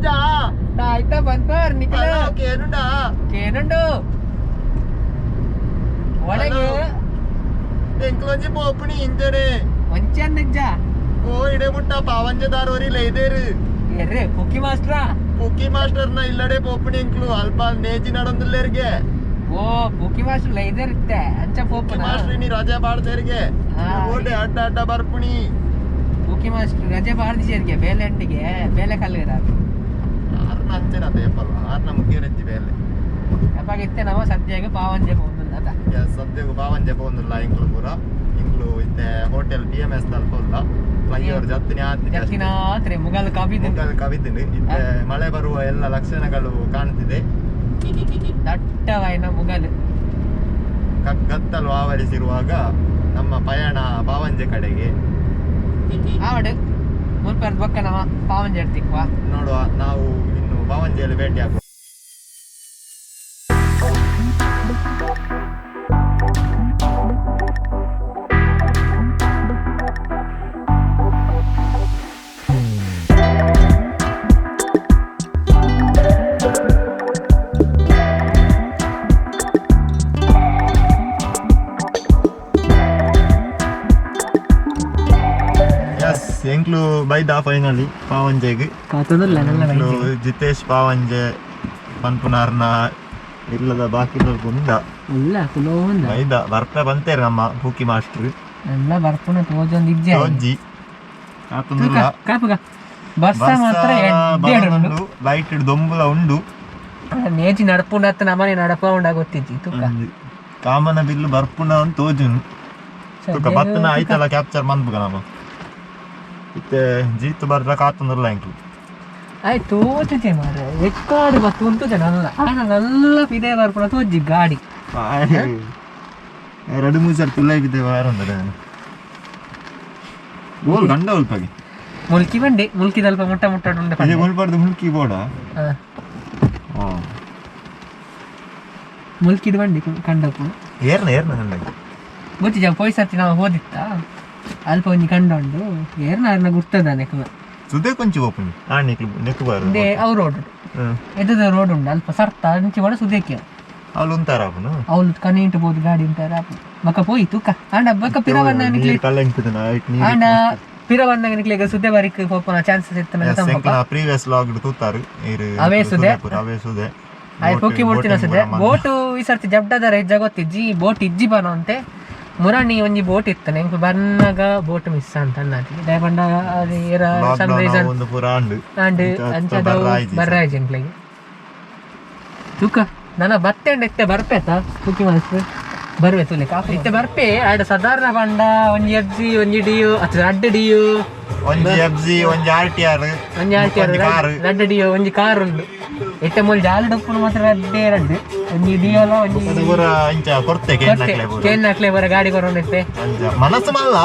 ಕೇನುಂಜಾ ಆಯ್ತಾ ಬಂದ್ಪಾರ್ ನಿಖಿಲ ಹಲೋ ಕೇನುಂಡಾ ಕೇನುಂಡು ಒಳಗೆ ಎಂಕ್ಲೊಂಜಿ ಪೋಪುಣಿ ಇಂಚನೆ ಒಂಚೆ ನಿಜ ಓ ಇಡೆ ಮುಟ್ಟ ಪಾವಂಜೆದಾರೋರಿ ಲೈದೇರು ಎರ್ರೆ ಕುಕ್ಕಿ ಮಾಸ್ಟ್ರಾ ಕುಕ್ಕಿ ಮಾಸ್ಟರ್ನ ಇಲ್ಲಡೆ ಪೋಪುಣಿ ಎಂಕ್ಲು ಅಲ್ಪ ನೇಜಿ ನಡೊಂದುಲ್ಲೇರ್ಗೆ ಓ ಕುಕ್ಕಿ ಮಾಸ್ಟರ್ ಲೈದೇರ್ ಇತ್ತೆ ಅಂಚ ಪೋಪುನ ಮಾಸ್ಟರ್ ಇನಿ ರಜೆ ಪಾಡ್ದೇರ್ಗೆ ಆ. ಓಡೆ ಅಡ್ಡ ಅಡ್ಡ ಬರ್ಪುಣಿ ಕುಕ್ಕಿ ಮಾಸ್ಟರ್ ರಜೆ ಬಾರ್ದಿಜೇರ್ಗೆ ಬೇಲೆ ಅಂಟಿಗೆ ಬೇಲೆ ಕಲ್ಲಿರ ಆರ್ನ ಅಂಚೆನ ಪೇಪರ್ ಆರ್ನ ಮುಗಿಯರೆಜ್ಜಿ ಬೇಲೆ ಅಪ್ಪಾಗ ಇತ್ತೆ ನಮ್ಮ ಸದ್ಯಗೆ ಪಾವಂಜೆ ಪೋಂದುಲ್ಲ ಅದ ಸದ್ಯಗು ಪಾವಂಜೆ ಪೋಂದುಲ್ಲ ಎಂಕ್ಲು ಪೂರ ಎಂಕ್ಲು ಇತ್ತೆ ಹೋಟೆಲ್ ಬಿ ಎಂ ಎಸ್ ತಲ್ಪೊಲ್ಲ ಫ್ಲೈಓವರ್ ಜತ್ತಿನಿ ಆತ್ನಿ ಜತ್ತಿನ ಆತ್ರೆ ಮುಗಲ್ ಕಬಿದು ಮುಗಲ್ ಕವಿತೀನಿ ಇತ್ತೆ ಮಳೆ ಬರುವ ಎಲ್ಲ ಲಕ್ಷಣಗಳು ಕಾಣ್ತಿದೆ ದಟ್ಟವಾಯಿನ ಮುಗಲ್ ಕಗ್ಗತ್ತಲು ಆವರಿಸಿರುವಾಗ ನಮ್ಮ ಪಯಣ ಪಾವಂಜೆ ಕಡೆಗೆ ಆವಡು ಮುಲ್ಪರ್ ಬೊಕ್ಕ ನಮ್ಮ ಪಾವಂಜೆ ಇರ್ತಿಕ್ವಾ ನೋಡುವ ನಾವು ಇನ್ನು ಪಾವಂಜೆಯಲ್ಲಿ ಭೇಟಿ ಆಗುವ. ಎಸ್ ಎಂಕ್ಲು ಬೈದ ಫೈನಲಿ ಪಾವಂಜೆಗ್ ಕಾತದಲ್ಲ ನನ್ನ ಎಂಕ್ಲು ಜಿತೇಶ್ ಪಾವಂಜೆ ಪನ್ಪುನಾರ್ನ ಇಲ್ಲದ ಬಾಕಿ ಉಂದ ಇಲ್ಲ ಕುಲೋಂದ ಬೈದ ಬರ್ಪೆ ಬಂತೇರು ನಮ್ಮ ಪೂಕಿ ಮಾಸ್ಟರ್ ಎಲ್ಲ ಬರ್ಪುನ ತೋಜೊಂದು ಇಜ್ಜೆ ತೋಜ್ಜಿ ಆತೊಂದುಲ್ಲ ಕಾಪುಗ ಬರ್ಸ ಮಾತ್ರ ಎಡ್ಡೆ ಉಂಡು ಲೈಟ್ ದೊಂಬುಲ ಉಂಡು ನೇಜಿ ನಡಪುಂಡ ನಮನೆ ನಡಪ ಉಂಡ ಗೊತ್ತಿಜ್ಜಿ ತುಕ್ಕ ಒಂಜಿ ಕಾಮನ ಬಿಲ್ಲು ಬರ್ಪುನ ಅಂತ ತೋಜುನು ತುಕ ಬತ್ತನ ಆಯ್ತಲ್ಲ ಕ್ಯಾಪ್ಚರ್ ಮನ್ಪುಗ ನಮ್ಮ ಇತ್ತೆ ಜೀತು ಬರ್ರ ಕಾತೊಂದುಲ್ಲ ಎಂಕ್ಲು ಆಯ್ತು ತೋಚುಜೆ ಮಾರ್ರೆ ಎಕ್ಕಾಡು ಬತ್ತು ಉಂಟು ನಲ್ಲ ಆನ ನಲ್ಲ ಪಿದೆ ಬರ್ಪುನ ತೋಜಿ ಗಾಡಿ ಎರಡು ಮೂರು ಸರ್ ತುಲ್ಲ ಬಿದ್ದೆ ವಾರಂದ್ರೆ ಗೋಲ್ ಗಂಡ ಉಲ್ಪಾಗಿ ಮುಲ್ಕಿ ಬಂಡಿ ಮುಲ್ಕಿದಲ್ಪ ಮುಟ್ಟ ಮುಟ್ಟ ಉಂಡೆ ಅದೇ ಗೋಲ್ಬಾರ್ದು ಮುಲ್ಕಿ ಬೋಡ ಮುಲ್ಕಿದ ಬಂಡಿ ಕಂಡಪ್ಪು ಏರ್ನ ಏರ್ನ ಗಂಡಗೆ ಗೊತ್ತಿಜ ಪೋಯ್ ಸರ್ತಿ ನಾವು ಹೋದಿತ್ತ ಅಲ್ಪ ಒಂಜಿ ಕಂಡ ಉಂಡು ಏರ್ನ ಏರ್ನ ಗುರ್ತದಾನೆ ಸುದೇ ಕೊಂಚಿ ಓಪನ್ ಆ ನಿಕ್ಲು ನೆಕ್ಕು ಬಾರು they ಅವು ರೋಡ್ ಎದ್ದದ ರೋಡ್ ಉಂಡು ಅಲ್ಪ ಸರ್ತ ಅಂಚಿ ಒಳ ಸುದೇಕಿ ಅವಳು ಉಂತಾರ ಅವನು ಅವಳು ಕಣ್ಣೀಟು ಬೋದು ಗಾಡಿ ಉಂಟಾರ ಬಕ್ಕ ಪೋಯಿ ತೂಕ ಆಂಡ ಬಕ್ಕ ಪಿರವನ್ನ ನಿಕ್ಲಿ ನೀರು ಕಲ್ಲಂಗ್ತದೆ ಆಯ್ತು ನೀರು ಆಂಡ ಪಿರವನ್ನ ನಿಕ್ಲಿ ಸುದ್ದೆ ಬಾರಿಕ್ ಪೋಪನ ಚಾನ್ಸಸ್ ಇತ್ತು ಪ್ರೀವಿಯಸ್ ಲಾಗ್ ತೂತಾರು ಇರು ಅವೇ ಸುದೆ. ಅವೇ ಸುದೆ ಆಯ್ ಪೊಕ್ಕಿ ಬೋಟಿನ ಸುದೆ ಬೋಟು ಈ ಸರ್ತಿ ಜಬ್ಡದರ ಹೆಜ್ಜ ಗೊತ್ತಿಜ್ಜಿ ಬೋಟ್ ಇಜ್ಜಿ ಬನೋ ಅಂತೆ ಮುರಾಣಿ ಒಂಜಿ ಬೋಟ್ ಇತ್ತನೆ ಎಂಕ್ ಬನ್ನಾಗ ಬೋಟ್ ಮಿಸ್ ಅಂತ ಅನ್ನತಿ ದಯಪಂಡ ಅದು ಏರ ಸಮ್ ರೀಸನ್ ಒಂದು ಪೂರ ಆಂಡು ಅಂಡ್ ಅಂಚದವು ಬರ್ರಾಯ್ಜಿ ಎಂಕ್ಲೆಗೆ ತೂಕ ನನ್ನ ಬತ್ತೆ ಇತ್ತೆ ಬರ್ಪೇತ ಕುಕ್ಕಿ ಮಾಸ್ಟರ್ ಬರ್ವೆ ತುಲೆ ಕಾಫಿ ಇತ್ತೆ ಬರ್ಪೆ ಆಡ ಸಾಧಾರಣ ಪಂಡ ಒಂಜಿ ಎಫ್ ಜಿ ಒಂಜಿ ಡಿಯು ಅಥವಾ ರಡ್ಡ್ ಡಿಯು ಒಂಜಿ ಎಫ್ ಜಿ ಒಂಜಿ ಆರ್ ಟಿ ಆರ್ ಒಂಜಿ ಆರ್ ಟಿ ಆರ್ ರಡ್ಡ್ ಡಿಯು ಒಂಜಿ ಕಾರ್ ಉಂಡು ಇತ್ತೆ ಮೂಲು ಜಾಲ ಡಪ್ಪುನು ಮಾತ್ರ ರಡ್ಡೇ ರಡ್ಡ್ ಒಂಜಿ ಡಿಯೋಲ ಒಂಜಿ ಪೂರ ಇಂಚ ಕೊರ್ತೆ ಕೇಂದ್ರ ಪೂರ ಕೇನ್ ಹಾಕ್ಲೆ ಬರ ಗಾಡಿ ಕೊರೊಂಡಿತ್ತೆ ಅಂಚ ಮನಸ್ಸು ಮಲ್ಲ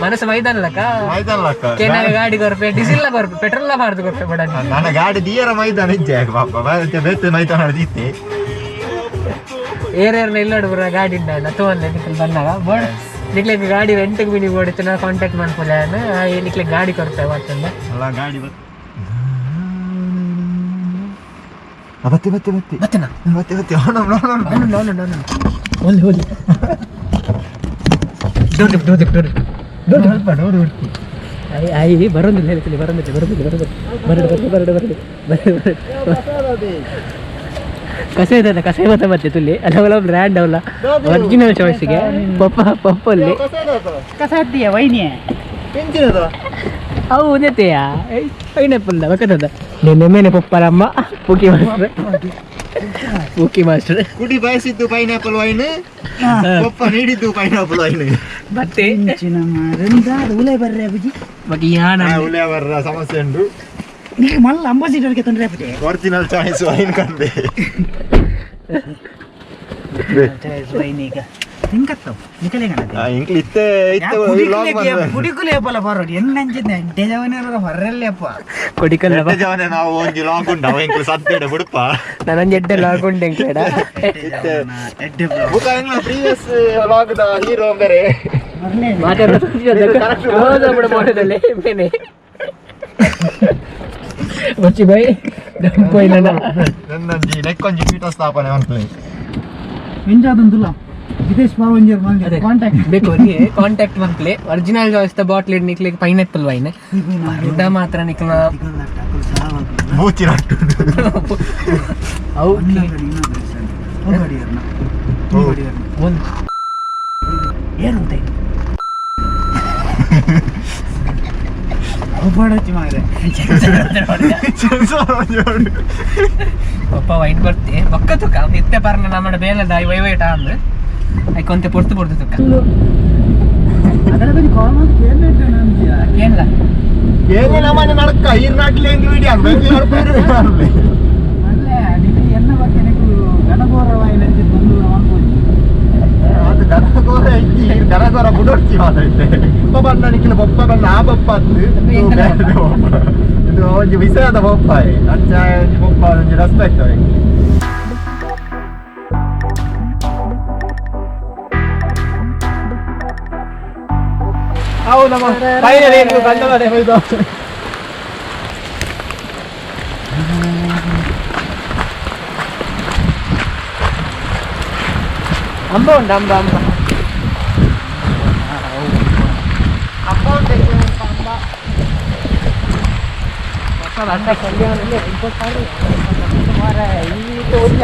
ಮನಸ್ಸು ಮೈದಾನಲಕ್ಕ ಮೈದಾನಲಕ್ಕ ಕೇನಾಗ ಗಾಡಿ ಕೊರ್ಪೆ ಡೀಸೆಲ್ ಕೊರ್ಪೆ ಪೆಟ್ರೋಲ್ ಬಾರ್ದು ಕೊರ್ಪೆ ಬಡ ನನ್ನ ಗಾಡಿ ದಿಯರ ಮೈದಾನ ಇಜ್ಜೆ ಪಾಪ ಬೇತೆ ಮೈದಾನ ಇತ್ತೆ ಏರೇರ್ನ ಇಲ್ಲೋಡು ಬರ ಗಾಡಿ ಉಂಡ ತೋನ್ಲೆ ನಿಕ್ಲೆ ಬಂದಾಗ ಬೋರ್ಡ್ ನಿಕ್ಲೆ ಗಾಡಿ ರೆಂಟ್ಗೆ ಬಿನಿ ಬೋಡಿತ್ತು ನಾ ಕಾಂಟ್ಯಾಕ್ಟ್ ಮಾಡ್ಕೊಲೆ ನಿಕ್ಲೆ ಗಾಡಿ ಕೊರ್ಪೆ ಮತ್ತೊಂದು ಅಲ್ಲ ಗಾಡಿ ಬತ್ತೆ ಬತ್ತೆ ಬತ್ತೆ ಬತ್ತನಾ ಬತ್ತೆ ಬತ್ತೆ ಅವನು no no no no only only door door door door ಸ್ವಲ್ಪ ಡೋರ್ I I ಬರೋದಿಲ್ಲ ಹೇಳ್ತೀನಿ ಬರೋದಿಲ್ಲ ಬರೋದಿಲ್ಲ ಬರೋದಿಲ್ಲ ಬರಡು ಬರಡು ಬರಡು ಬರಡು ಬರಡು ಕಸ ಇದೆ ಕಸ ಮತ್ತೆ ಮತ್ತೆ ತುಲ್ಲಿ ಅಲ್ಲ ಬ್ರ್ಯಾಂಡ್ ಅವಲ್ಲ ಒರಿಜಿನಲ್ ಚಾಯ್ಸ್ಗೆ ಪಪ್ಪ ಪಪ್ಪಲ್ಲಿ ಕಸಾತಿಯ ವೈನಿಯ ಅವು ಉದೆತೆಯಾ ಪೈನಾಪಲ್ ಬಕ್ಕದ ನಿನ್ನೆ ಮೇಲೆ ಪಪ್ಪರಮ್ಮ ಪೂಕಿ ಮಾಸ್ಟರ್ ಪೂಕಿ ಮಾಸ್ಟರ್ ಕುಡಿ ಬಯಸಿದ್ದು ಪೈನಾಪಲ್ ವೈನ್ ಪಪ್ಪ ನೀಡಿದ್ದು ಪೈನಾಪಲ್ ವೈನ್ ಮತ್ತೆ ಉಲೈ ಬರ್ರೆ ಬುಜಿ ಬಟ್ ಯಾನ ಉಲೆ ಬರ್ರ ಸಮಸ್ಯೆ ಉಂಟು ನೀ ಮಲ್ಲ ಅಂಬಾಸಿಡರ್ಗೆ ತೊಂದರೆ ಆಪುಜೆ ಒರಿಜಿನಲ್ ಚಾಯ್ಸ್ ವೈನ್ ಕಂಡೆ ಚಾಯ್ಸ್ ವೈನ್ ಈಗ ತಿಂಕತ್ತವ್ ನಿಕಲೆ ಗಣತೆ ಇಂಕ್ಲಿ ಇತ್ತೆ ಇತ್ತೆ ಲಾಗ್ ಬಂದ ಕುಡಿಕುಲೆ ಪಲ ಬರೋಡು ಎನ್ನಂಚಿನ ಡೆಜವನ ಹೊರಲ್ಲೆಪ್ಪ ಕೊಡಿಕಲ್ಲ ಎಡ್ಡೆ ಜವನೆ ನಾವು ಒಂಜಿ ಲಾಗ್ ಉಂಡು ಅವ ಇಂಕ್ಲು ಸದ್ದೆಡೆ ಬುಡುಪ ನಾನು ಎಡ್ಡೆ ಲಾಗೊಂಡೆ ಎಂಕ್ಲೇಡ ಇತ್ತೆ ಬುಕ ಎಂಗ್ಲ ಪ್ರೀವಿಯಸ್ ಲಾಗ್ the hero ಬೇರೆ ಮಾತಾಡೋದು ಮೇಲೆ ಬಚ್ಚಿ ಬೈ ಪೋಯಿನ ನನ್ನೊಂಜಿ ನೆಕ್ಕೊಂಜಿ ಪೀಠ ಸ್ಥಾಪನೆ ಮನ್ಪುಲೆ ಎಂಜಾದಂದುಲ್ಲ ವಿದೇಶ್ ಬಾವಂಜರ್ ಮಲ್ಲೆ ಕಾಂಟ್ಯಾಕ್ಟ್ ಬೇಕು ಕಾಂಟ್ಯಾಕ್ಟ್ ಮನ್ಪ್ಲೆ original Joyce the bottle ನಿಕ್ಲಿಗೆ pineapple wine ಅರ್ಧ ಮಾತ್ರ ನಿಕ್ಲ ಬೂಚಿ ರಟ್ಟು ಅವು ಒಂದು ಏನುಂಟೆ ಪಪ್ಪ ವೈನ್ ಬರ್ತಿ ಬೊಕ್ಕ ತುಕ್ಕ ಇತ್ತೆ ಪರ್ನ ನಮ್ಮ ಬೇಲೆ ದಾಯಿ ವೈ ವೈಟ ಅಂದ್ ಐಕೊಂತೆ ಪೊರ್ತು ಪೊರ್ತು ತುಕ್ಕ ಏನ್ಲ ಏನೇ ನಮ್ಮನೆ ನಡಕ ಈರ್ ನಾಟ್ಲಿ ಹೆಂಗ್ ವಿಡಿಯೋ ಅದು ದನಗೋರ ಇಜ್ಜಿ ಈ ದನಗೋರ ಬುಡೋಡ್ಚಿ ಮಾತಾಡ್ತೆ ಬೊಪ್ಪ ಬಣ್ಣ ನಿಕ್ಕಿನ ಬೊಪ್ಪ ಬಣ್ಣ ಆ ಬೊಪ್ಪ ಅಂದು ಇದು ಬೇರೆ ಬೊಪ್ಪ. ಇದು ಒಂಜಿ ವಿಷಯದ ಬೊಪ್ಪ ಅಂಚ ಒಂಜಿ ಬೊಪ್ಪ ಒಂಜಿ ರೆಸ್ಪೆಕ್ಟ್ ಅವೆಂಗೆ. ಹೌದಮ್ಮ ಫೈನಲಿ ಕಂಡ ಹೋಯ್ತು. ಅಂಬ ಉಂಟು, ಅಂಬ ಅಂಬ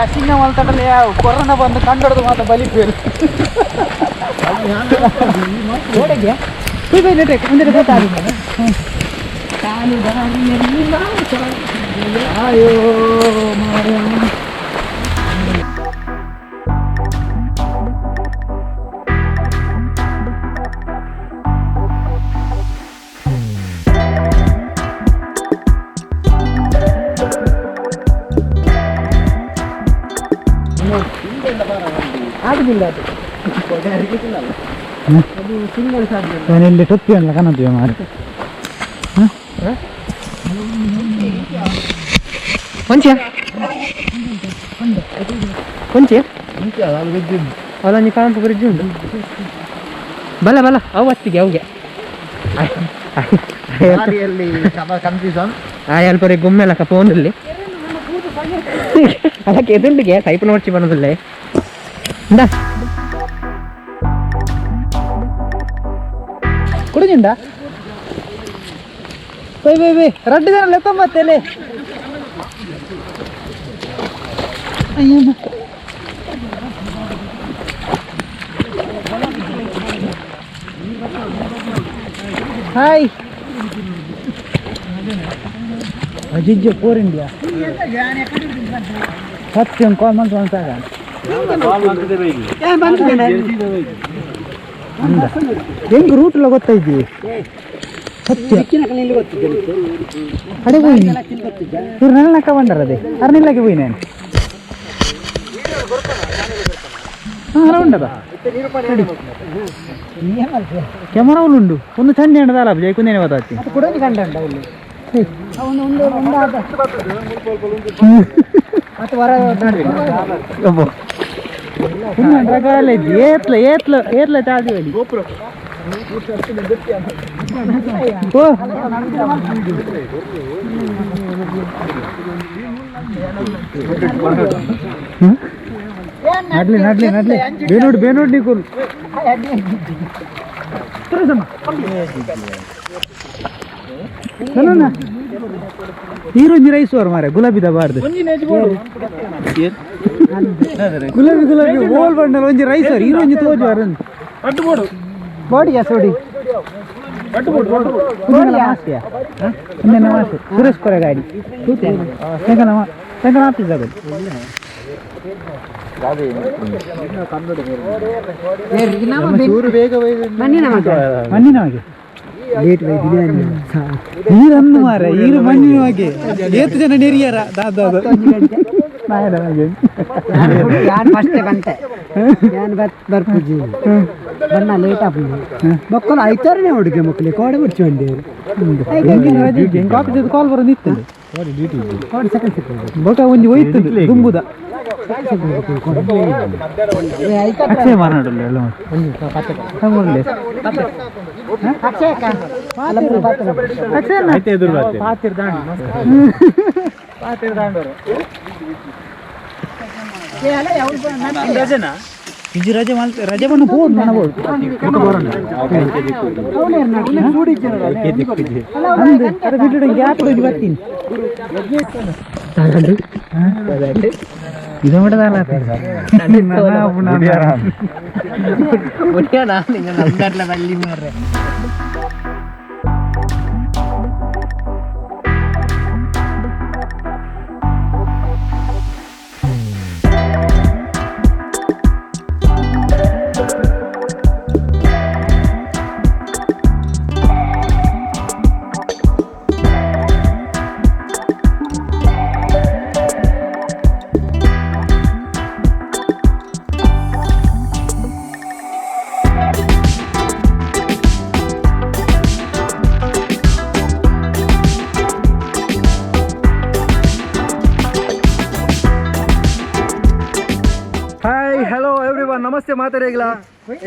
ಅಸಿಂಗ ಮಲ್ತಡಲೆ ಕೊರೋನಾ ಬಂದು ಕಂಡೊಡ್ದು ಮಾತ್ರ ಬಲಿಪೇರು ಅಯ್ಯೋ ಮಾರ್ರೆ. ಆಗುದಿಲ್ಲ ಅದು ಅದು ಸಿಂಗಲ್ ಸಾಧ್ಯ. ನಾನಿಲ್ಲಿ ಟೊಪ್ಪಿ ಅಲ್ಲ ಕಾಣುತ್ತೀವಿ ಮಾರೆ. ಕೊಂಚ ಕೊಂಚ ಅಲ್ಲ ಕಾಂಪು ಬ್ರಿಡ್ಜ್ ಉಂಟು. ಬಲ ಬಲ ಅವು ಅತ್ತಿಗೆ ಅವುಗೆ ಕನ್ಫ್ಯೂಷನ್. ಆ ಅಲ್ಪರಿ ಗುಮ್ಮೆಲ್ಲ ಫೋನಲ್ಲಿ ಅದಕ್ಕೆ ಎದುಂಡಿಗೆ ಟೈಪ್ ನೋಡ್ಸಿ ಬರೋದಿಲ್ಲ. ಇಂದ ಕುಡಿದಿಂಡ bye bye bye ರಡ್ಡು ಜನ ಲೆತ್ತಂಬತ್ತೇಲೆ. ಅಯ್ಯಮ್ಮ ಹಾಯ್ ಅಜಿಜ್ಜ ಫೋರ್ ಇಂಡಿಯಾ ಸತ್ಯಂ ಕಾಲ್ ಮಂತ್ ಒಂದ್ಸಾಗ ಹೆಂಗ್ ರೂಟ್ ಎಲ್ಲ ಗೊತ್ತಾಯ್ತಿ ಸತ್ಯ ಅಡೆ ಹೋಯ್ನಿ ಇವ್ರು ನನ್ನ ಬಂದಾರ ಅದೇ ಅರ್ನಿಲ್ಲಕ್ಕೆ ಹೋಯ್ ನಾನು. ಹಾಂ ಉಂಡದ ಕ್ಯಾಮರಾ ಉಂಡು ಒಂದು ಚಂದ ಉಂಡದಲ್ಲ ಜೈಕುಂದೇನೆ ಗೊತ್ತಾಗ್ತಿ. ಏತ್ಲ ಏತ್ಲ ಏತ್ಲ ಚಾರ್ಜ್ ಹೇಳಿ ಓ ನಡ್ಲಿ ನಡ್ಲಿ ನಡ್ಲಿ ಬೇನೋಡು ಬೇನೋಡು ನೀಕುಲ್ ಹೀರೋಜಿ ರೈಸ್ ಅವರು ಮಾರೆ ಗುಲಾಬಿ ಬಾರ್ದು ಗುಲಾಬಿ ಗುಲಾಬಿ ಓಲ್ ಬಂಡಲ್ ಒಂಜಿ ರೈಸ್ ಅವರು ಹೀರೋಂಜಿ ತೋಜು ಬಾಡಿ ಸೋಡಿ ಸುರೇಶ್ ಕೊರೆ ಗಾಡಿ ತೆಂಕನ ಆಫೀಸ್ ಆಗೋದು. ಮಣ್ಣಿನ ನೀರನ್ನು ಮಾರೆ ಈರು ಮಣ್ಣಿನ ಹಾಗೆ ಏತು ಜನ ನೆರಿಯಾರ ದಾದ ಯಾನ್ ಫಸ್ಟೇ ಬಂತೆ ಯಾನ್ ಬರ್ಪುಜಿ ಬನ್ನ ಲೇಟ್ ಆಪುಂಡು ಬೊಕ್ಕಲು ಐತಾರನೇ ಹುಡುಗೆ ಮಕ್ಕಳು ಕೋಡೆ ಮುಚ್ಚಿ ಬಂದೆ. ಕಾಲ್ ಬರೋದು ಇತ್ತು. ಕೋಡಿ ಸೆಕೆಂಡ್ ಸಿಕ್ಕುದು. ಬೊಕ ಒಂಜಿ ಒಯ್ತು ದುಂಬುದ ಅಕ್ಷಯ ಮಾರನಾಡಲ್ಲ ಎಲ್ಲ ತಗೊಳ್ಳಿ. ಇಜ್ಜಿ ರಜೆ ಮಾಲ್ ರಜೆ ಬಂದು ಬೋರ್ಡ್ ನನ್ನ ಬೋರ್ಡ್ ಅಂದು ಅದು ಬಿಟ್ಟು ಗ್ಯಾಪ್ ಒಂಜಿ ಬರ್ತೀನಿ. ಇದು ಮಾಡದಲ್ಲ. ಬಲ್ಲಿ ಮಾರ್ರೆ. Hi, hello every one, namaste ಮಾತಾಡೇಗ್ಲ.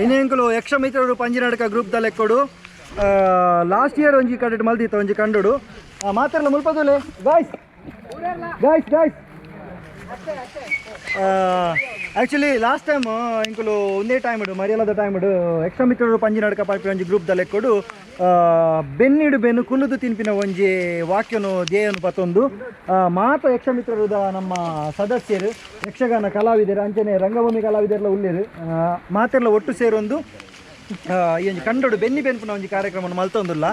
ಇನ್ನೇಂಕುಲು ಯಕ್ಷಮಿತ್ರರು ಪಂಜಿನಾಟಕ ಗ್ರೂಪ್ ಲೆಕ್ಕೊಡು. ಲಾಸ್ಟ್ ಇಯರ್ ಒಂಜಿ ಕಡೆಟ್ ಮಲ್ದಿತ್ತ ಒಂಜಿ ಕಂಡುಡು ಮಾತಾಡಲ ಮುಲ್ಪದೋಲೆ. Guys, guys, guys, actually last time ಇಂಕುಲು ಒಂದೇ ಟೈಮ್ ಇಡು ಮರ್ಯಾಲದ ಟೈಮ್ ಇಡು ಯಕ್ಷಮಿತ್ರರು ಪಂಜಿನಾಟಕ ಪಾಲ್ಪಿನ ಒಂಜಿ ಗ್ರೂಪ್ ಲೆಕ್ಕೊಡು ಬೆನ್ನಿಡು ಬೆನ್ನು ಕುಲ್ಲುದು ತಿನ್ಪಿನ ಒಂಜಿ ವಾಕ್ಯನು ಧ್ಯೇಯನು ಪತ್ತೊಂದು ಮಾತ ಯಕ್ಷಮಿತ್ರರುದ ನಮ್ಮ ಸದಸ್ಯರು, ಯಕ್ಷಗಾನ ಕಲಾವಿದರು, ಅಂಚನೆ ರಂಗಭೂಮಿ ಕಲಾವಿದರೆಲ್ಲ ಉಲ್ಲೇರು ಮಾತೆಲ್ಲ ಒಟ್ಟು ಸೇರೊಂದು ಈ ಒಂಜಿ ಕಂಡೋಡು ಬೆನ್ನಿ ಬೆನ್ಪುನ ಒಂಜಿ ಕಾರ್ಯಕ್ರಮವನ್ನು ಮಲ್ತೊಂದುಲ್ಲ.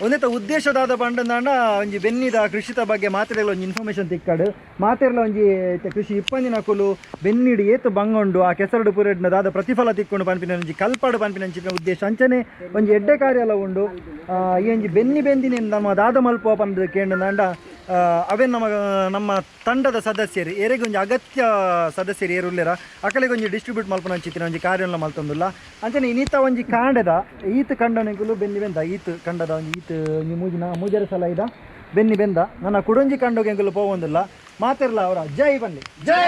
ಒಂದೇತ ಉದ್ದೇಶದಾದ ಪಂಡಂದಾಂಡ ಒಂಜಿ ಬೆನ್ನಿದ ಕೃಷಿತ ಬಗ್ಗೆ ಮಾತೆರೆಲ್ಲ ಒಂಜಿ ಇನ್ಫಾರ್ಮೇಷನ್ ತಿಕ್ಕಾಡು. ಮಾತೆರ್ಲ ಒಂಜಿ ಇತ್ತೆ ಕೃಷಿ ಇಪ್ಪಂದಿನ ಕುಲು ಬೆನ್ನಿಡು ಏತು ಬಂಗೊಂಡು ಆ ಕೆಸರುಡು ಪುರೆಡ್ನ ದಾದ ಪ್ರತಿಫಲ ತಿಕ್ಕೊಂಡು ಪನ್ಪಿನ ಒಂಜಿ ಕಲ್ಪಾಡು ಪನ್ಪಿನ ಅಂಚಿನ ಉದ್ದೇಶ. ಅಂಚನೆ ಒಂಜಿ ಎಡ್ಡೆ ಕಾರ್ಯ ಎಲ್ಲ ಉಂಡು. ಈ ಒಂಜಿ ಬೆನ್ನಿ ಬೆಂದಿನ ನಮ್ಮ ದಾದ ಮಲ್ಪುವ ಪಂದ್ ಕೇಂಡಂದಾಂಡ ಅವೇ ನಮ್ಮ ನಮ್ಮ ತಂಡದ ಸದಸ್ಯರು ಏರೆಗ್ ಒಂಜಿ ಅಗತ್ಯ ಸದಸ್ಯರು ಏರುಲ್ಲೇರ ಅಕಲೆಗೆ ಒಂಜಿ ಡಿಸ್ಟ್ರಿಬ್ಯೂಟ್ ಮಲ್ಪುನ ಅಂಚಿತ್ತಿನ ಒಂಜಿ ಕಾರ್ಯನ ಮಲ್ತೊಂದುಲ್ಲ. ಅಂಚನೆ ಇನ್ನಿತ ಒಂಜಿ ಕಾಂಡದ ಈತ್ ಕಂಡನೆಗುಲು ಬೆನ್ನಿ ಬೆಂದ ಈತ್ ಕಂಡದ ಒಂಜಿ ಈತ್ ಒಂಜಿ ಮೂಜಿನ ಮೂಜರೆ ಸಲ ಇದ ಬೆನ್ನಿ ಬೆಂದ ನನ್ನ ಕುಡೊಂಜಿ ಕಂಡೋಗೆ ಎಂಕುಲು ಪೋವೊಂದುಲ್ಲ. ಮಾತೆರ್ಲ ಅವರ ಜೈ ಬನ್ನಿ ಜೈ.